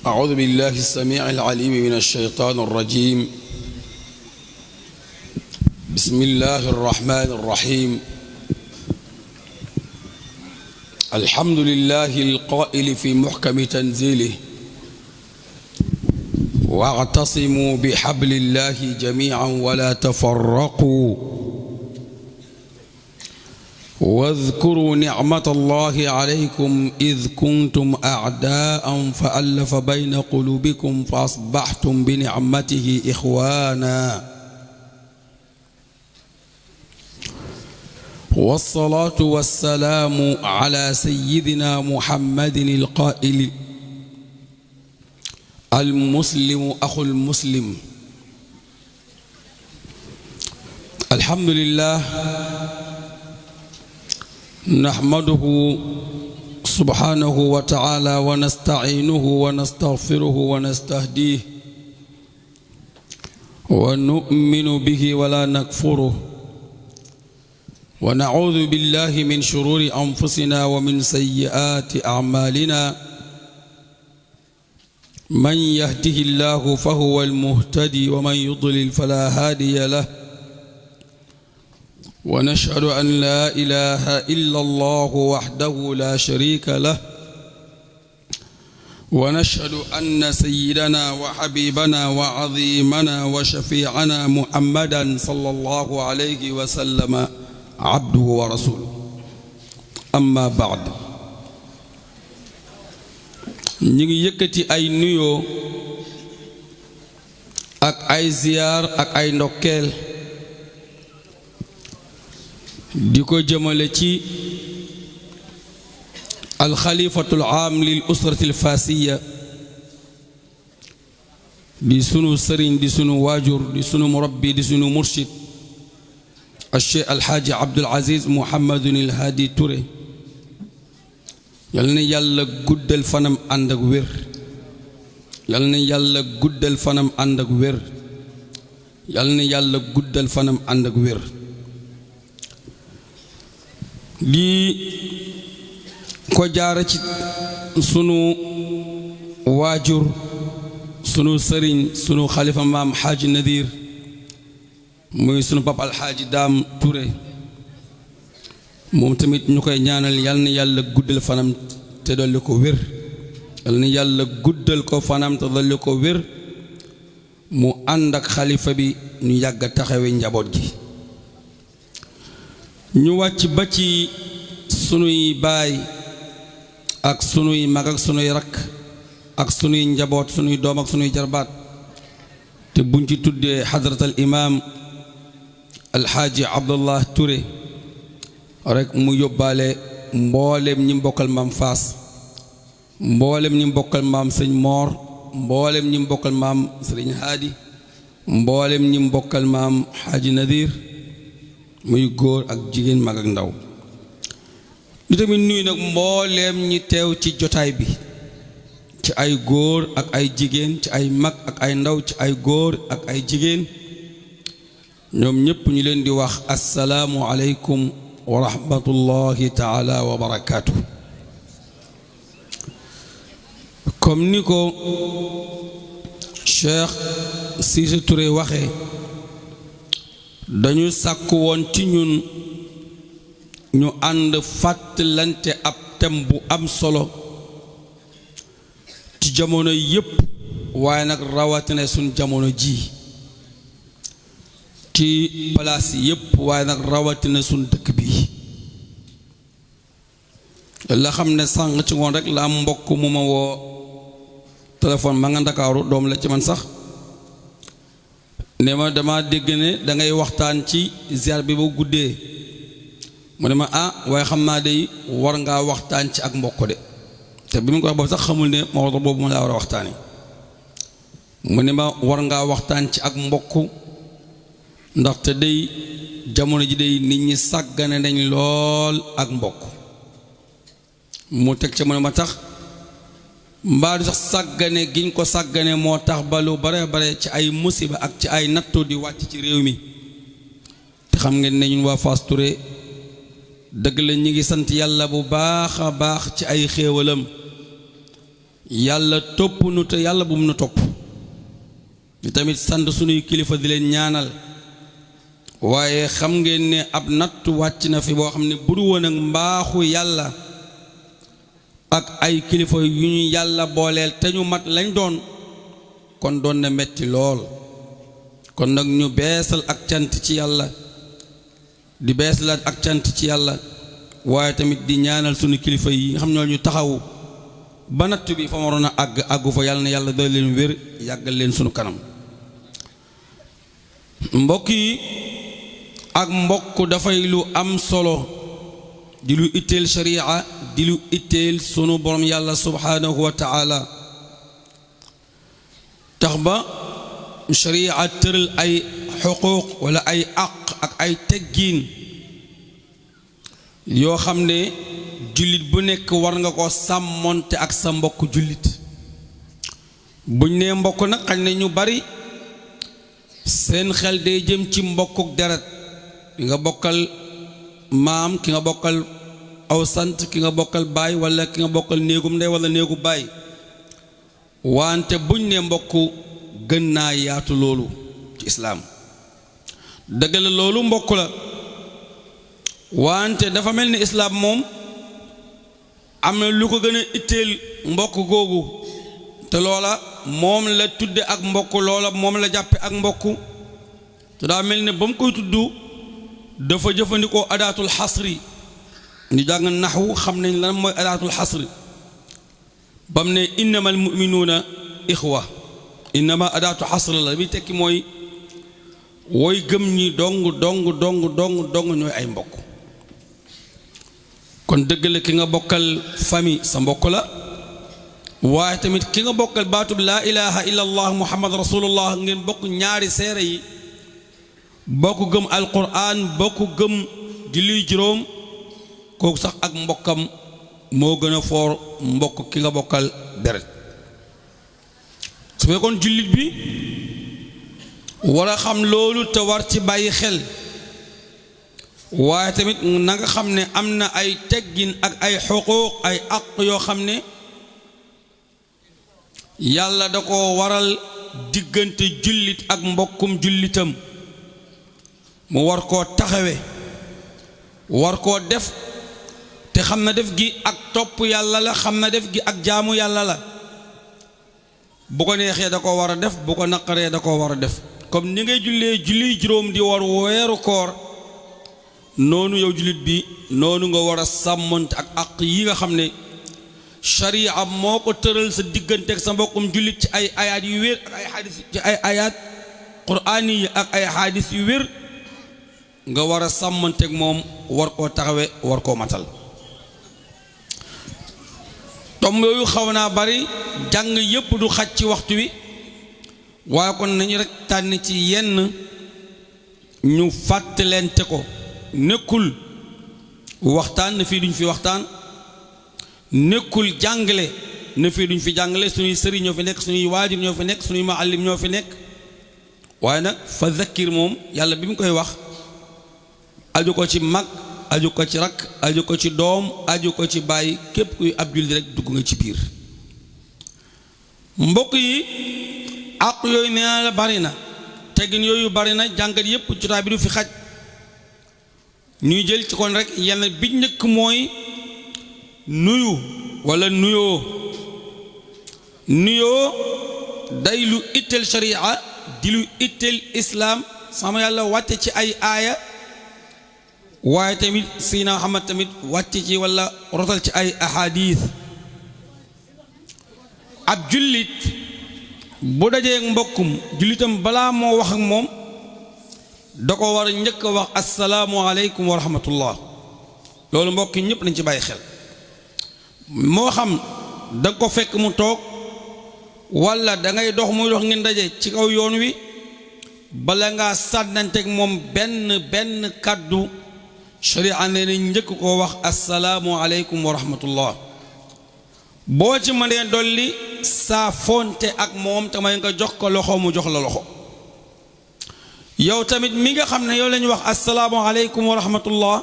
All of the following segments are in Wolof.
أعوذ بالله السميع العليم من الشيطان الرجيم. بسم الله الرحمن الرحيم. الحمد لله القائل في محكم تنزيله: واعتصموا بحبل الله جميعا ولا تفرقوا واذكروا نعمة الله عليكم إذ كنتم أعداء فألف بين قلوبكم فأصبحتم بنعمته إخوانا. والصلاة والسلام على سيدنا محمد القائل: المسلم أخو المسلم. الحمد لله نحمده سبحانه وتعالى ونستعينه ونستغفره ونستهديه ونؤمن به ولا نكفره ونعوذ بالله من شرور أنفسنا ومن سيئات أعمالنا. من يهده الله فهو المهتدي ومن يضلل فلا هادي له. ونشهد أن لا إله إلا الله وحده لا شريك له. ونشهد أن سيدنا وحبيبنا وعظيمنا وشفيعنا محمدا صلى الله عليه وسلم عبده ورسوله. أما بعد، نيجي يكتي أي نيو أك أي زيار أك أي نوكل diko jëmale ci alxalifatul aam lil usratil fasiya di sunu sëriñ di sunu waajur di sunu murabbi di sunu murshid alcheikh alxaaji Abdul Aziz Mouhamadun il Hadi Touré. yal na yàlla guddal fanam ànd ak wér. yal na yàlla guddal fanam ànd ak wér. yal na yàlla guddal fanam ànd ak wér. di ko jaara ci sunu waajur sunu sëriñ sunu xalifa maam xaaji Nadir muy sunu pap alxaaji Daam Touré. moom tamit ñu koy ñaanal yal na yàlla guddal fanam te dolli ko wér. yal na yàlla guddal ko fanam te dolli ko wér. mu ànd ak xalifa bi ñu yàgg a taxawe njaboot gi. ñu wàcc ba ci sunuy baay ak sunuy mag ak sunuy rakk ak sunuy njaboot sunuy doom ak sunuy jarbaat te buñ ci tuddee xadratal imaam alxaaji Abdullah Touré rek mu yóbbaale mboolem ñi mbokkal maam Faas, mboolem ñi mbokkal maam sëñ Moor, mboolem ñi mbokkal maam sëriñ Haadi, mboolem ñi mbokkal maam xaaji Nadir, muy góor ak jigéen mag ak ndaw. ñu tamit nuyu nag mbooleem ñi teew ci jotaay bi ci ay góor ak ay jigéen, ci ay mag ak ay ndaw, ci ay góor ak ay jigéen. ñoom ñépp ñu leen di wax assalaamu aleykum wa rahmatullahi taala wa barakaatu. comme ni ko Cheikh Cissé Touré waxee, dañu sàkku woon ci ñun ñu ànd fàttalante ab thème bu am solo ci jamono yépp, waaye nag rawatina suñ jamono ji ci palaas yépp, waaye nag rawatina suñ dëkk bi. la xam ne sànq ci ngoon rek la am mbokk mu ma woo téléphone ma nga Ndakaaru, doom la ci man sax, ne ma dama dégg ne dangay waxtaan ci ziar bi ba guddee. mu ne ma waaye xam naa day war ngaa waxtaan ci ak mbokk de. te bi mu ko wax boobu sax xamul ne mawdu boobu mu laa war a waxtaane. mu ne ma war ngaa waxtaan ci ak mbokk ndaxte day jamono ji day nit ñi sàggane nañ lool ak mbokk. mu teg ca mu ne ma tax mbaa du sax sàggane giñ ko sàggane moo tax ba lu bare bare ci ay musiba ak ci ay nattu di wàcc ci réew mi. te xam ngeen ne ñun waa Fass Touré dëgg la ñi ngi sant yàlla bu baax a baax ci ay xéewalam, yàlla topp nu te yàlla bu mu nu topp di tamit sant sunuy kilifa di leen ñaanal waaye xam ngeen ne ab nattu wàcc na fi boo xam ne bu du woon ak mbaaxu yàlla ak ay kilifa yu ñu yàlla booleel te ñu mat lañ doon kon doon na metti lool kon nag ñu beesal ak cant ci yàlla di beesalaat ak cant ci yàlla waaye tamit di ñaanal sunu kilifa yi nga xam ñoo ñu taxawu ba natt bi fa waroon a àggu fa yàlla na yàlla doy leen wér yàggal leen sunu kanam mbokk yi ak mbokk dafay lu am solo di lu itteel sharia di lu itteel sunu borom yàlla subhanahu wa taala tax ba sharia tëral ay xuquuq wala ay àq ak ay teggiin yoo xam ne jullit bu nekk war nga ko sàmmonte ak sa mbokk jullit buñ nee mbokk nag xañ ne ñu bari seen xel day jëm ci mbokkuk deret ki nga bokkal maam ki nga bokkal aw sant ki nga bokkal baay wala ki nga bokkal néegum ndey wala néegu baay wante buñ nee mbokk gën naa yaatu loolu ci islaam dëgg la loolu mbokk la wante dafa mel ni islaam moom am na lu ko gën a itteel mbokk googu te loola moom la tudde ak mbokk loola moom la jàppe ak mbokk te daa mel ne ba mu koy tudd dafa jëfandikoo adaatul xasri ñu jàng naxwu xam nañ lan mooy adaatul xasri ba mu ne innamal muminuuna ixwa innama adaatu xasri la bi tekki mooy wooy gëm ñi dong ñooy ay mbokk kon dëgg la ki nga bokkal famille sa mbokk la waaye tamit ki nga bokkal baatub laa ilaha illa allah muhammad rasulullah ngeen bokk ñaari seere yi bokk gëm alquran bokk gëm julli juróom kooku sax ak mbokkam moo gën a foor mbokk ki nga bokkal deret su fekkoon jullit bi war a xam loolu te war ci bàyyi xel waaye tamit na nga xam ne am na ay teggin ak ay xuquuq ay àq yoo xam ne yàlla da ko waral diggante jullit ak mbokkum jullitam mu war koo taxawe war koo def te xam na def gi ak topp yàlla la xam na def gi ak jaamu yàlla la bu ko neexee da ko war a def bu ko naqaree da ko war a def comme ni ngay jullee julli juróom di war weeru koor noonu yow jullit bi noonu nga war a sàmmonte ak àq yi nga xam ne sharia moo ko tëral sa diggante ak sa mbokkum jullit ci ay ayaat yu wér ak ay xadis ci ay ayaat quraani yi ak ay xadis yu wér nga war a sàmmonte ak moom war koo taxawe war koo matal tom yooyu xaw naa bari jàng yépp du xaj ci waxtu wi waaye kon nañu rek tànn ci yenn ñu fàttalente ko nekkul waxtaan na fii duñ fi waxtaan nekkul jàngale na fii duñ fi jàngale suñuy sëriñ ñoo fi nekk suñuy waajur ñoo fi nekk suñuy muallim ñoo fi nekk waaye nag fa zakkir moom yàlla bi mu koy wax aju ko ci mag aju ko ci rakk aju ko ci doom aju ko ci bàyyi képp kuy ab jullit rek dugg nga ci biir mbokk yi àq yooyu nee na la bari na teggin yooyu bari na jàngat yépp jotaay bi du fi xaj ñuy jël ci kon rek yenn bi njëkk mooy nuyu walla nuyoo day lu itteel sharia di lu itteel islaam sama yàlla wàcce ci ay aaya waaye tamit Seydina Muhammad tamit wàcce ci walla rotal ci ay ahadis ab jullit bu dajee ak mbokkum jullitam balaa moo wax ak moom da ko war a njëkk a wax assalaamu aleykum wa rahmatullah loolu mbokk yi ñëpp nañ ci bàyyi xel moo xam da nga ko fekk mu toog walla da ngay dox muy dox ngeen daje ci kaw yoon wi bala ngaa sànnanteeg moom benn kàddu sharia nee na njëkk koo wax assalaamu aleykum wa rahmatullah boo ci mënee dolli saa fonte ak moom te may nga jox ko loxo mu jox la loxo yow tamit mi nga xam ne yow lañu wax assalaamu aleykum wa rahmatullah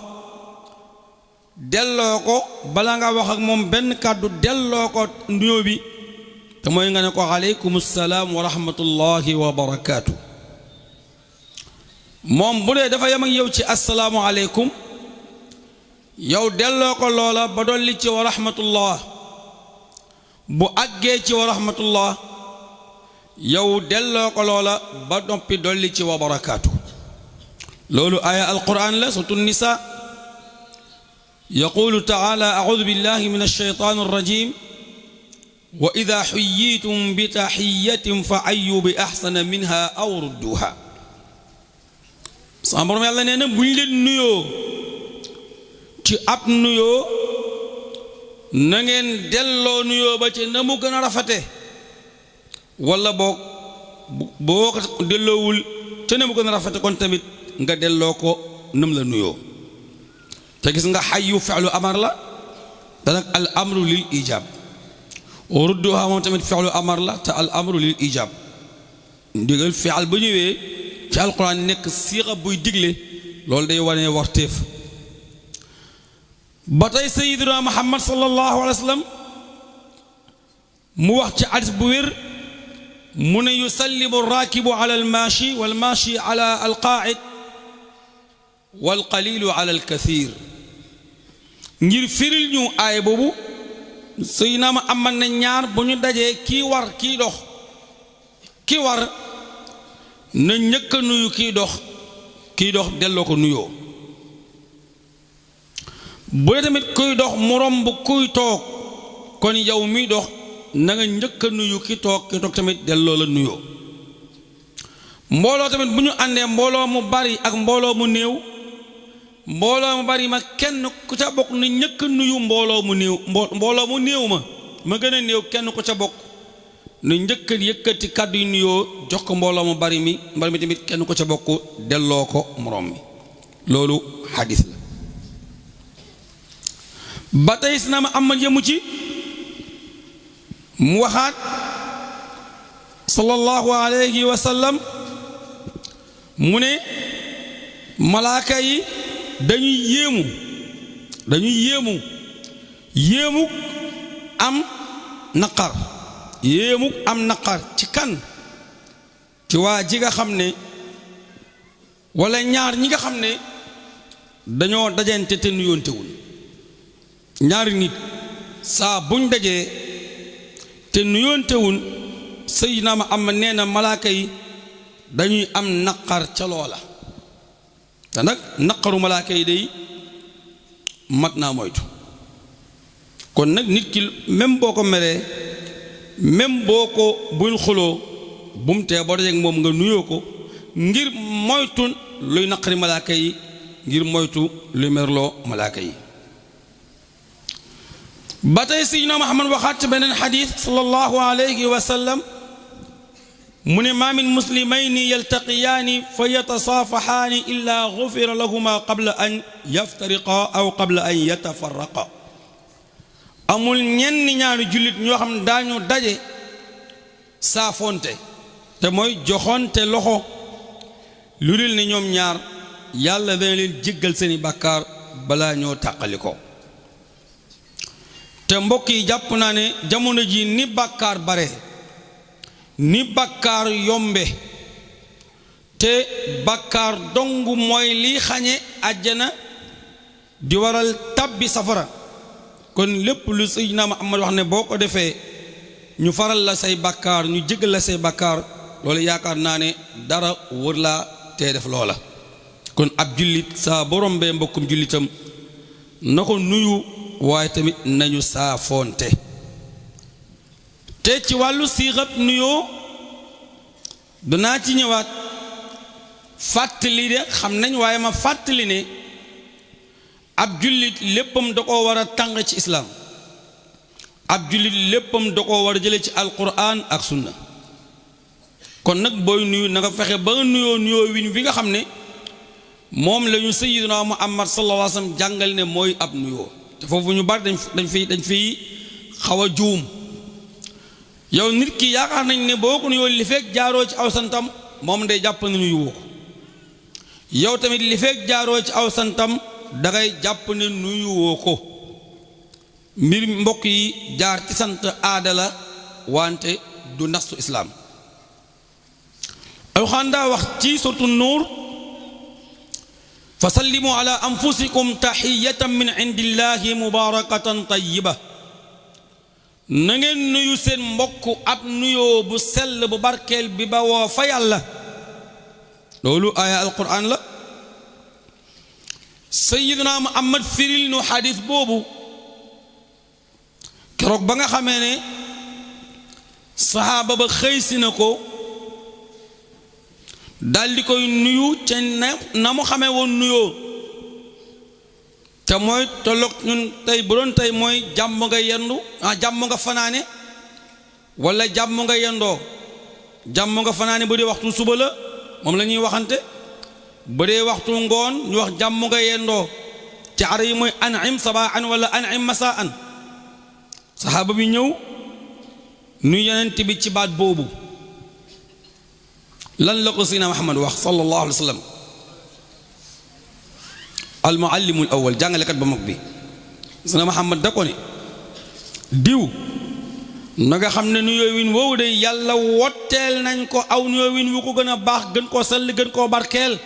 delloo ko bala nga wax ak moom benn kàddu delloo ko nuyoo bi te mooy nga ne ko aleykum salaam wa rahmatullahi wa barakaatu. moom bu dee dafa yem ak yow ci assalaamu aleykum yow delloo ko loola ba dolli ci wa rahmatullah. bu àggee ci wa rahmatullah yow delloo ko loola ba noppi dolli ci wa barakaatu. loolu aaya alquran la suratu nisa yaqulu taala audu billahi min alshaytan alrajim wa ida xuyyitum bi taxiyatin fa ayyu bi axsana minha aw rudduha. sama borom yàlla nee na buñ leen nuyoo ci ab nuyoo na ngeen delloo nuyoo ba ci na mu gën a rafete wala boo ko delloowul ca na mu gën a rafete kon tamit nga delloo ko nam la nuyoo. te gis nga xayyu fi'lu amar la te nag al amru lil ijab rudduha moom tamit fi'lu amar la te al amru lil ijab. ndigal fi'al ba ñëwee ci alquran nekk siixa buy digle loolu day wane warteef. ba tey sayyiduna muhammad sallallahu alayhi wa sallam mu wax ci hadis bu wér mu ne yusallimu raakibu ala almaashi walmaashi ala alqaa'id walqalilu ala alkathir. ngir firil ñu aay boobu sayyiduna muhammad ne ñaar bu ñu dajee kii war kii dox kii war na njëkk a nuyu kii dox delloo ko nuyoo. bu dee tamit kuy dox mu romb kuy toog kon yow miy dox na nga njëkk a nuyu ki toog tamit delloo la nuyoo. mbooloo tamit bu ñu àndee mbooloo mu bari ak mbooloo mu néew mbooloo mu bari ma kenn ku ca bokk na njëkk a nuyu mbooloo mu néew ma gën a néew kenn ku ca bokk na njëkk a yëkkati kàddu yu nuyoo jox ko mbooloo mu bari mi tamit kenn ku ca bokk delloo ko moroom mi. loolu xadis la. ba tey si na ma amal yemu ci mu waxaat sallallahu alayhi wa sallam mu ne malaaka yi dañuy yéemu am naqar ci kan ci waa ji nga xam ne walla ñaar ñi nga xam ne dañoo dajante te nuyoontewul. ñaari nit saa buñ dajee te nuyoontewul sayyidina Muhammad nee na malaaka yi dañuy am naqar ca loola. te nag naqaru malaaka yi day mat naa moytu. kon nag nit ki même boo ko meree même boo ko bul xuloo bu mu tee boo dajeek moom nga nuyoo ko ngir moytu luy naqari malaaka yi ngir moytu luy merloo malaaka yi. ba tey sayyidina Muhammad waxaat ci beneen xadiis sallallahu alayhi wa sallam mu ne maa min muslimayni yaltaqiyaani fa yatasaafaxaani illaa gufira lahuma qabla an yaftariqa aw qabla an yatafarraqa. amul ñenn ñaari jullit ñoo xam ne daañu daje saafonte te mooy joxonte loxo lu dul ne ñoom ñaar yàlla dana leen jéggal seeni bàkkaar balaa ñoo tàqali ko. te mbokk yi jàpp naa ne jamono ji ni bàkkaar bare ni bàkkaar yombe te bàkkaar dong mooy liy xañe àjjana di waral tàbbi safara. kon lépp lu Seydina Muhammad wax ne boo ko defee ñu faral la say bàkkaar ñu jéggal la say bàkkaar loolu yaakaar naa ne dara wër laa tee def loola. kon ab jullit saa borom bee mbokkum jullitam na ko nuyu waaye tamit nañu saafoonte. te ci wàllu siixab nuyoo danaa ci ñëwaat fàttali de xam nañ waaye ma fàttali ne ab jullit léppam da koo war a tàng ci islaam. ab jullit léppam da koo war a jële ci alquran ak sunna. kon nag booy nuyu na nga fexe ba nga nuyoo win wi nga xam ne moom la ñu sayyidina Muhammad sallallahu alayhi wa sallam jàngal ne mooy ab nuyoo. te foofu ñu bari dañ fiy xaw a juum. yow nit ki yaakaar nañ ne boo ko nuyoo li fekk jaaroo ci aw santam moom day jàpp ne nuyu woo ko. yow tamit li fekk jaaroo ci aw santam dangay jàpp ne nuyu woo ko. mbir mbokk yi jaar ci sant aada la wante du nasu islaam alxuraan daa wax ci suratu nuur fa sallimu ala anfusikum taxiyatan min indillahi mubarakatan tayyiba na ngeen nuyu seen mbokk ab nuyoo bu sell bu barkeel bi ba woo fa yàlla loolu aaya alquran la sayyiduna muhammad firil nu xadis boobu keroog ba nga xamee ne saxaaba ba xëy si na ko daldi koy nuyu ca na mu xamee woon nuyoo te mooy tolloog ñun tey bu doon tey mooy jàmm nga yendu jàmm nga fanaane walla jàmm nga yendoo jàmm nga fanaane bu dee waxtu suba la moom la ñuy waxante bu dee waxtu ngoon ñu wax jàmm nga yendoo ci ara yi mooy an'im sabaan walla an'im masaan saxaaba bi ñëw nu yonent bi ci baat boobu lan la ko Seydina Muhammad wax sallallahu alayhi wa sallam al muallimul awwal jàngalekat ba mag bi Seydina Muhammad da ko ne diw na nga xam ne nuyoo win woowu de yàlla wotteel nañ ko aw nuyoo win wu ko gën a baax gën koo sell gën koo barkeel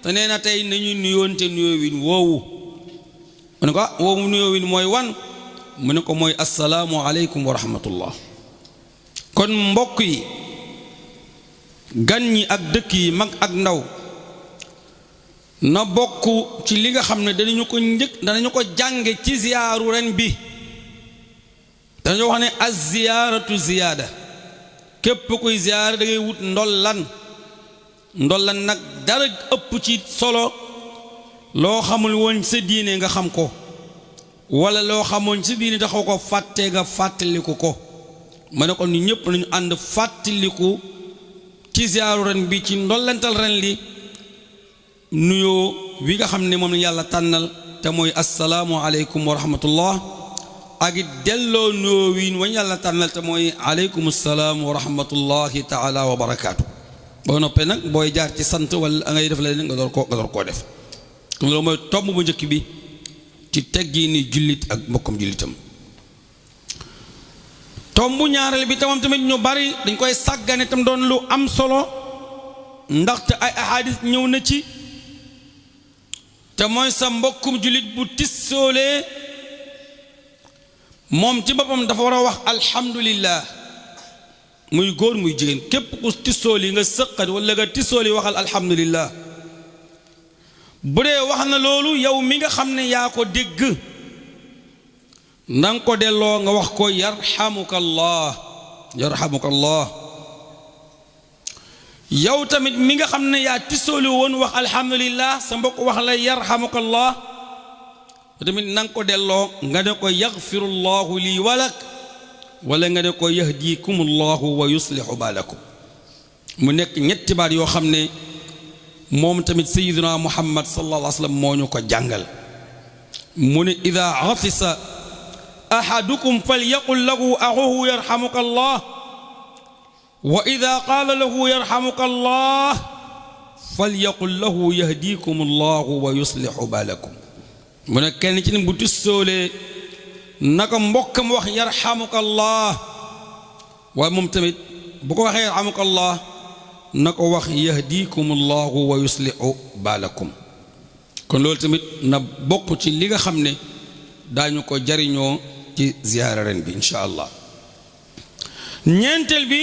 te nee na tey nañu nuyoonte nuyoo win woowu mu ne ko woowu nuyoo win mooy wan mu ne ko mooy assalaamu aleykum wa rahmatullah kon mbokk yi gan ñi ak dëkk yi mag ak ndaw na bokk ci li nga xam ne danañu ko jànge ci ziyaaru ren bi dañoo wax ne az ziyaaratu ziyaada képp kuy ziyaara da ngay wut ndollan nag dara ëpp ci solo loo xamul woon sa diine nga xam ko wala loo xamoon sa diine taxaw ko fàtte nga fàttaliku ko ma ne ko ni ñëpp nañu ànd fàttaliku ci ziyaaru ren bi ci ndollantal ren li nuyoo wi nga xam ne moom la yàlla tànnal te mooy assalaamu aleykum wa rahmatullah ak it delloo nuyoo wiin wañ yàlla tànnal te mooy aleykum salaam wa rahmatullahi taala wa barakaatu boo noppee nag booy jaar ci sant wala a ngay def la nga door koo def kon loolu mooy tomb bu njëkk bi ci teggi ni jullit ak mbokkum jullitam tombu ñaareel bi tamam tamit ñu bari dañ koy sàggane tam doon lu am solo ndaxte ay ahadis ñëw na ci te mooy sa mbokkum jullit bu tissoolee moom ci boppam dafa war a wax alhamdulillah muy góor muy jigéen képp ku tissooli nga sëqat wala nga tissooli waxal alhamdulillah bu dee wax na loolu yow mi nga xam ne yaa ko dégg nanga ko delloo nga wax ko yarhamukallah yow tamit mi nga xam ne yaa tissooli woon wax alhamdulillah sa mbokk wax la yarhamukallah tamit nanga ko delloo nga ne ko yaxfirullahu lii walak wala nga ne ko yahdikumullahu wa yuslihu baalakum mu nekk ñetti baat yoo xam ne moom tamit sayyidina muhammad sallallahu alayhi wa sallam moo ñu ko jàngal mu ne ida atisa ahadukum falyaqul lahu axuhu yarhamuka allah wa ida qaala lahu yarhamuka allah falyaqul lahu yahdikum allahu wa yuslihu baalakum mu ne kenn ci ni bu tissoolee naka mbokkam wax yarhamuka allah waaye moom tamit bu ko waxee yarhamuka allah na ko wax yahdikum allahu wa yuslihu baalakum kon loolu tamit na bokk ci li nga xam ne daañu ko jariñoo ci ziyaara ren bi insha allah ñeenteel bi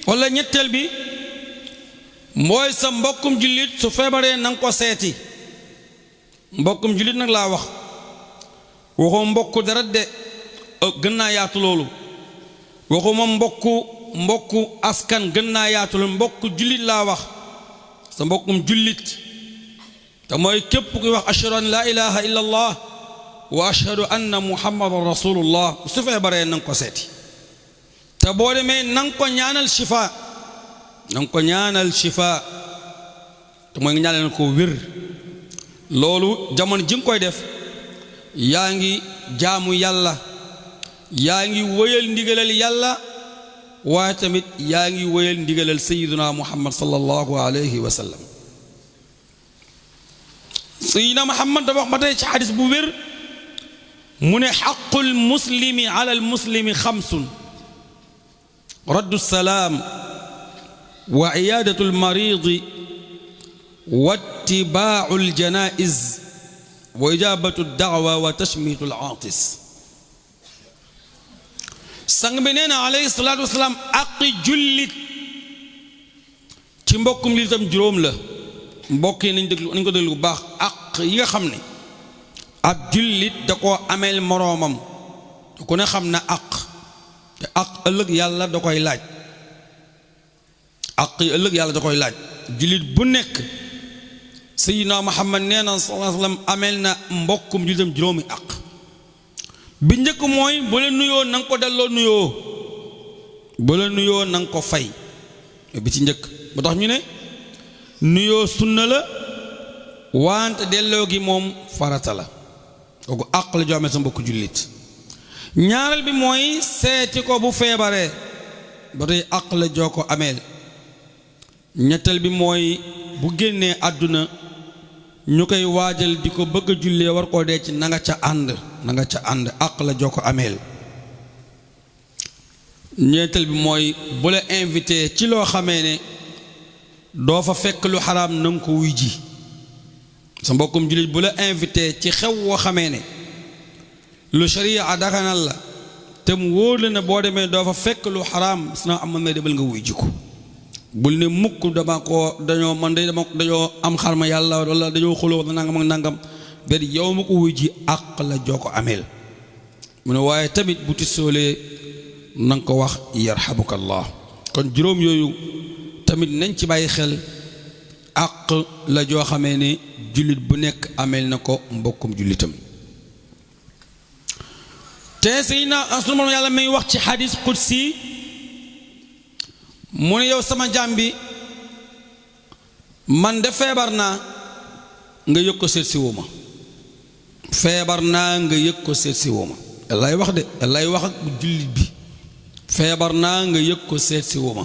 walla ñetteel bi mooy sa mbokkum jullit su feebaree nanga ko seeti mbokkum jullit nag laa wax waxoo mbokku deret de gën naa yaatu loolu waxuma mbokku askan gën naa yaatu loolu mbokku jullit laa wax sa mbokkum jullit te mooy képp kuy wax ashhadu an laa ilaha illa allah wa ashhadu anna muhammadan rasulullah su feebaree nanga ko seeti te boo demee nanga ko ñaanal shifa te mooy nga ñaanal ko wér loolu jamono ji nga koy def yaa ngi jaamu yàlla yaa ngi wëyal ndigalal yàlla waaye tamit yaa ngi wëyal ndigalal sayyiduna muhammad sallallahu alayhi wa sallam sayyiduna muhammad dafa wax ba tey ci xadis bu wér mu ne xaqul muslimi ala al muslimi xamsun raddu salaam wa iyaadatu almaridi wa ittibaau aljanaiz wa ijaabatu daawa wa tashmiitu alaatis. sang bi nee na alayhi salaatu wasalaam aqi jullit ci mbokkum jullitam juróom la. mbokk yi nañ ko déglu bu baax. aq yi nga xam ne ab jullit da koo ameel moroomam ku ne xam na aq te aq ëllëg yàlla da koy laaj. aq yi ëllëg yàlla da koy laaj. jullit bu nekk sayyidina Muhammad nee na sallallahu alayhi wa sallam ameel na mbokkum jullitam juróomi aq. bi njëkk mooy bu la nuyoo na nga ko delloo nuyoo, bu la nuyoo na nga ko fay. bi ci njëkk ba tax ñu ne nuyoo sunna la wante delloo gi moom farata la. kooku àq la joo amee sa mbokku jullit. ñaareel bi mooy seeti ko bu feebaree, ba tey àq la joo ko ameel. ñetteel bi mooy bu génnee àdduna ñu koy waajal di ko bëgg a jullee war koo dee ci na nga ca ànd, na nga ca ànd. àq la joo ko ameel. ñeenteel bi mooy bu la invité ci loo xamee ne doo fa fekk lu xaraam na nga ko wuy ji. sa mbokkum jullit bu la invité ci xew woo xamee ne lu sharia daganal la te mu wóor la ne boo demee doo fa fekk lu xaraam sina am na demal nga wuy ji ko. bul ne mukk dama ko dañoo man day dama dañoo am xarma yàlla wala dañoo xuloo wala nangam ak nangam bet yow ma ko wuy ji àq la joo ko ameel. mu ne waaye tamit bu tisoolee na nga ko wax yarhamukallah. kon juróom yooyu tamit nañ ci bàyyi xel. àq la joo xamee ne jullit bu nekk ameel na ko mbokkum jullitam. te Seydina sunu Boroom yàlla may wax ci xadis qudsi mu ne yow sama jaam bi man de feebar naa nga yëg ko seet si woo ma. feebar naa nga yëg ko seet si woo ma. lay wax de lay wax ak jullit bi. feebar naa nga yëg ko seet si woo ma.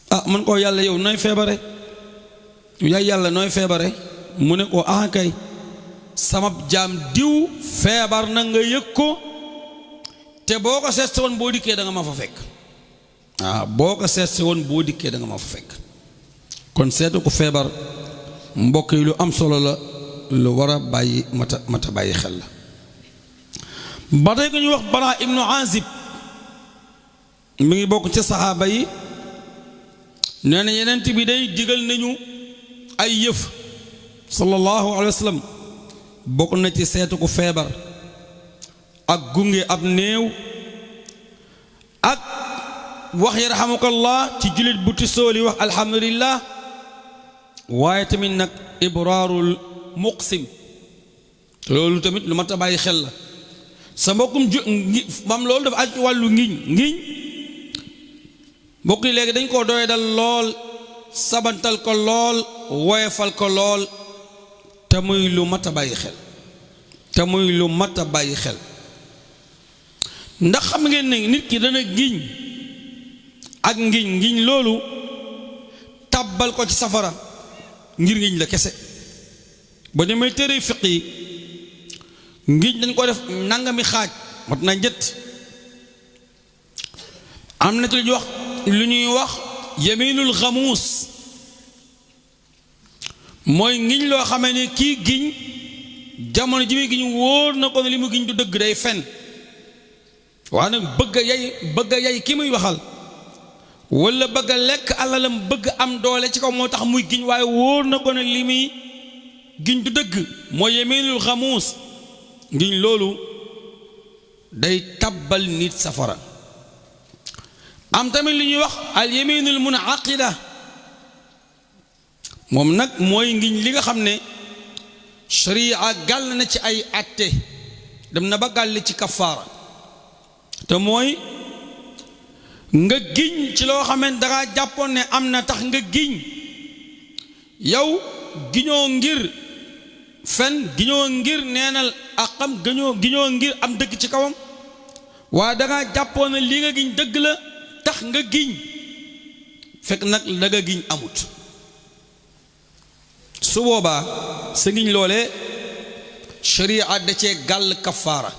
ah man koo yàlla yow nooy feebare yaay yàlla nooy feebare mu ne ko ah kay sama jaam diw feebar na nga yëg ko te boo ko seet si woon boo dikkee da nga ma fa fekk. boo ko seet si woon boo dikkee da nga ma fa fekk. kon seetu ko feebar mbokk yi lu am solo la, lu war a bàyyi mata bàyyi xel la. ba tey ko ñu wax Bara ibnu Azib mi ngi bokk ci saxaaba yi. nee na yenent bi day digal nañu ay yëf sallallahu alayhi wa sallam. bokk na ci seetu ko feebar ak gunge ab néew ak wax yarhamukallah ci jullit bu tisooli wax alhamdulillah. waaye tamit nag ibraarul muqsim te loolu tamit lu mat a bàyyi xel la. sa mbokkum mam loolu dafa aju wàllu ngiñ mbokk yi léegi dañ koo doye dal lool, sabantal ko lool, woyefal ko lool, te muy lu mat a bàyyi xel. te muy lu mat a bàyyi xel. ndax xam ngeen ne nit ki dana giñ ak ngiñ loolu tàbbal ko ci safara ngir ngiñ la kese. ba demee téere fiq yi ngiñ dañ ko def nangami xaaj mat na njët. am na ci lu ñuy wax yaminul xamuus, mooy ngiñ loo xamee ne kii giñ jamono ji muy giñ wóor na ko ne li mu giñ du dëgg, day fen. waaye nag bëgg a yay ki muy waxal wala bëgg a lekk alalam, bëgg am doole ci kaw moo tax muy giñ, waaye wóor na ko ne li muy giñ du dëgg, mooy yaminul xamuus. ngiñ loolu day tabbal nit safara. am tamit li ñuy wax al yaminul munaqida, moom nag mooy ngiñ li nga xam ne sharia gàll na ci ay atte, dem na ba gàll ci kafaara. te mooy nga giñ ci loo xam ne dangaa jàppoon ne am na tax nga giñ. yow giñoo ngir fen, giñoo ngir neenal ak xam, giñoo ngir am dëgg ci kawam, waaye dangaa jàppoon ne li nga giñ dëgg la tax nga giñ, fekk nag la nga giñ amut. su boobaa sa ngiñ loolee sharia da cee gàll kafaara.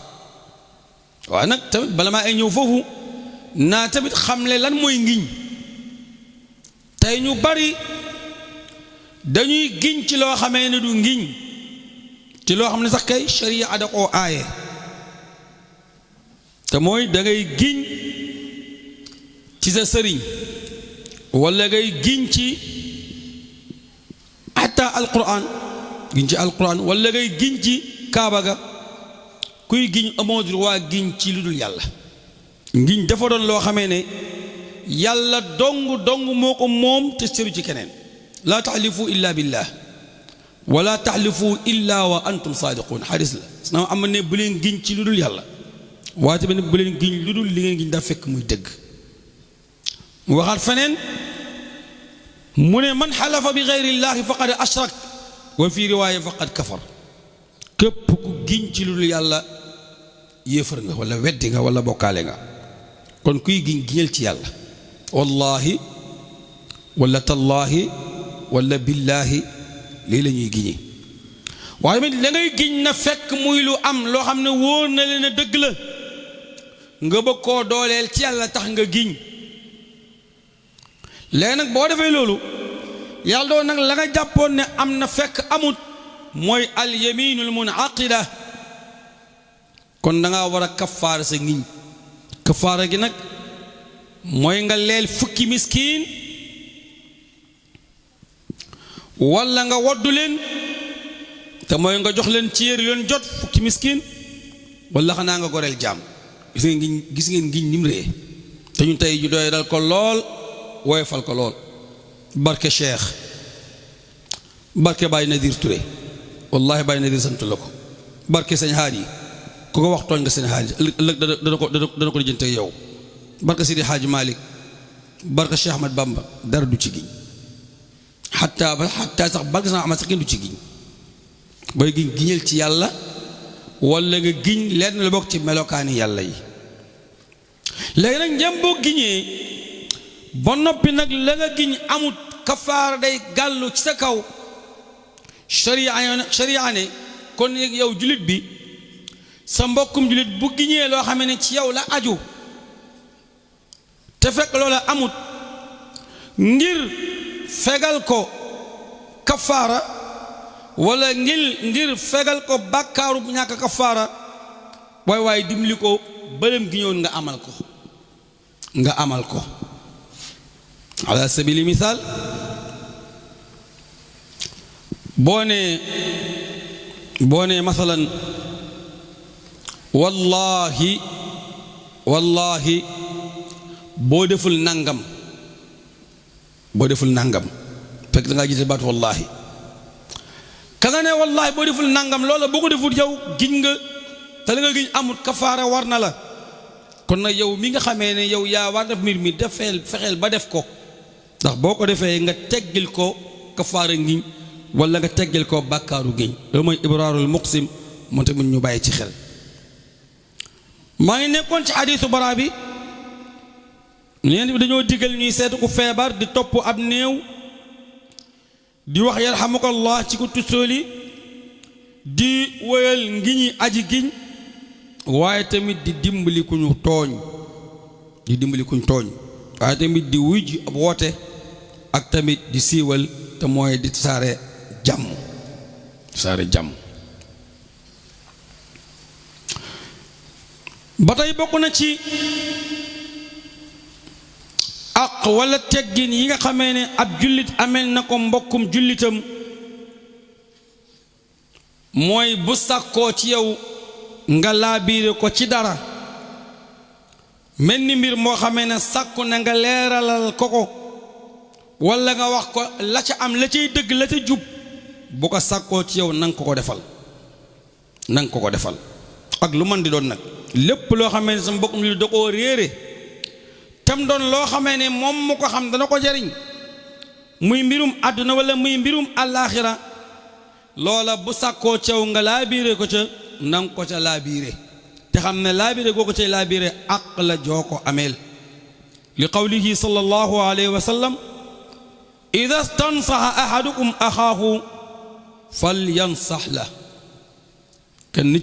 waaye nag tamit bala maa ay ñëw foofu naa tamit xamle lan mooy ngiñ tey ñu bari dañuy giñ ci loo xamee ne du ngiñ ci loo xam ne sax kay sharia da koo aaye te mooy da ngay giñ ci sa sëriñ wala ngay giñ ci hatta alquran giñ ci alquran wala ngay giñ ci kaaba ga kuy giñ amoo droit giñ ci lu dul yàlla ngiñ dafa doon loo xamee ne yàlla dong moo ko moom te sëru ci keneen laa taxlifu illa billah wala taxlifu illa wa antum saadiqun xadis la na am ne bu leen giñ ci lu dul yàlla waaye tamit bu leen giñ lu dul li ngeen giñ daa fekk muy dëgg mu waxaat feneen mu ne man xalafa bi gayrillahi faqad ashrak wa fi riwaaya faqad kafar képp ku giñ ci lu dul yàlla yéefar nga wala weddi nga wala bokkaale nga kon kuy giñ giñal ci yàlla wallahi wala tallahi wala billaahi lii la ñuy giñi waaye tamit la ngay giñ na fekk muy lu am loo xam ne wóor na leen a dëgg la nga bëgg koo dooleel ci yàlla tax nga giñ léegi nag boo defee loolu yàlla doon nag la nga jàppoon ne am na fekk amut mooy al yaminul munaqida kon da ngaa war a kafaara sa ngiñ kafaara gi nag mooy nga leel fukki miskiin walla nga woddu leen te mooy nga jox leen ci yéer leen jot fukki miskiin walla xanaa nga goreel jaam gis ngeen ngiñ nim ree te ñun tey ju doy dal ko lool woyofal ko lool barke Cheikh barke Baye Nadir Touré wallahi Baye Nadir sant la ko barke sëñ Haaj yi ku ko wax tooñ nga sëñ Haaj ëllëg dana ko lijjante yow barke Sidi Haaj Malick barke Cheikh Ahmad Bamba dara du ci giñ xataa sax barke sama amat sax kenn du ci giñ booy giñ giñal ci yàlla walla nga giñ lenn la bokk ci melokaani yàlla yi léegi nag njëm boo giñee ba noppi nag la nga giñ amut kafaara day gàllu ci sa kaw sharia ne kon yow julit bi sa mbokkum julit bu giñee loo xam ne ci yow la aju te fekk loola amut ngir fegal ko kafaara wala ngir fegal ko bàkkaaru ñàkk kafaara waaye dimbali ko bëlëm giñoon nga amal ko ala sabili misaal boo nee masalan wallahi boo deful nangam fekk da ngaa gis baatu wallahi ka nga ne wallahi boo deful nangam loola boo ko deful yow giñ nga te la nga giñ amut kafaara war na la kon nag yow mi nga xamee ne yow yaa war def mbir mi fexeel ba def ko ndax boo ko defee nga teggil ko kafaara ngiñ wala nga teggil ko bàkkaaru giñ loolu mooy ibraarul muqsim moo tamit ñu bàyyi ci xel maa ngi nekkoon ci xadiisu Baraa bi neen bi dañoo digal ñuy seetu ku feebar di topp ab néew di wax yarhamukallah ci ku tussooli di woyal ngiñi aji giñ waaye tamit di dimbali ku ñu tooñ waaye tamit di wuj ab woote ak tamit di siiwal te mooy di saare jàmm ba tey bokk na ci ak walla teggin yi nga xamee ne ab jullit amel na ko mbokkum jullitam mooy bu sàkkoo ci yow nga laabiire ko ci dara mel ni mbir moo xamee ne sàkku na nga leeralal ko walla nga wax ko la ca am la cay dëgg la ca jub bu ko sàkkoo ci yow nanga ko ko defal ak lu mën di doon nag lépp loo xamee ne sa mbokkum jullit da koo réere tam doon loo xamee ne moom mu ko xam dana ko jariñ muy mbirum àdduna walla muy mbirum àllaaxira loola bu sàkkoo caw nga laabiire ko ca nanga ko ca laabiire te xam ne laabiire goo ko ca laabiire àq la joo ko ameel li qawlihi sallallahu alayhi wa sallam ida stansaha ahadukum axaahu falyansax la kenn